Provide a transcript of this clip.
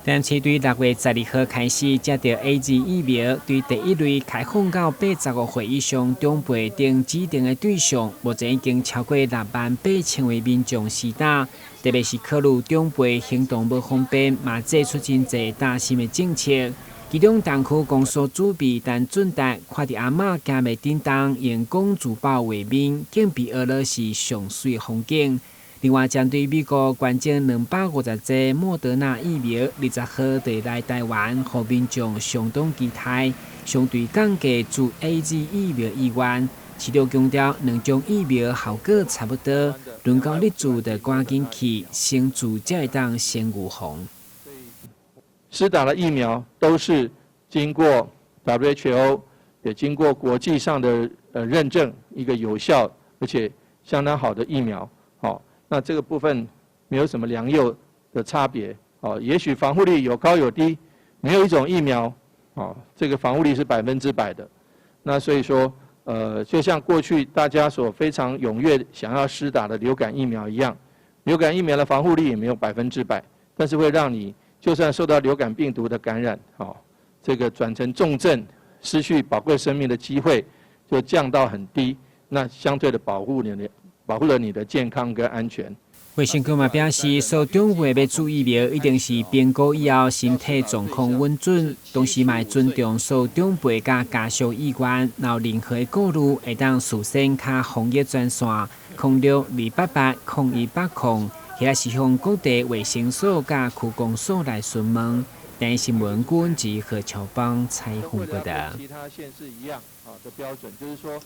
但是對6月12號開始接著 AZ 疫苗，對第一類開放到85歲以上長輩等指定的對象，目前已經超過6萬8千位民眾施打。特別是考慮長輩行動無方便，嘛祭出真濟擔心的政策。其中，東區公所主秘陳俊達看著阿嬤行袂振動，用講自爆畫面，更比俄羅斯上媠風景。另外，針對美國捐贈250劑莫德納疫苗，20號就來台灣，予民眾相當期待。相對降低注 AZ 疫苗意願，市長強調兩種疫苗效果差不多，輪到你注就趕緊去，先注才會當先預防。施打的疫苗都是經過 WHO，也經過國際上的認證，一個有效而且相當好的疫苗。好，那這個部分沒有什麼良莠的差別。哦，也許防護力有高有低，沒有一種疫苗，哦，這個防護力是100%的。那所以說，就像過去大家所非常踴躍想要施打的流感疫苗一樣，流感疫苗的防護力也沒有100%，但是會讓你就算受到流感病毒的感染，哦，這個轉成重症、失去寶貴生命的機會就降到很低，那相對的保護你的，保護了你的健康跟安全。衛生局嘛表示，所有長輩欲注疫苗，一定是評估以後身體狀況穩準，同時嘛尊重所有長輩佮家屬意願，若有任何顧慮，會當事先敲防疫專線06-288-0180，或者是向各地衛生所佮區公所來詢問。電視新聞郭文吉何喬邦採訪報導。其他縣市一樣啊的標準，就是說。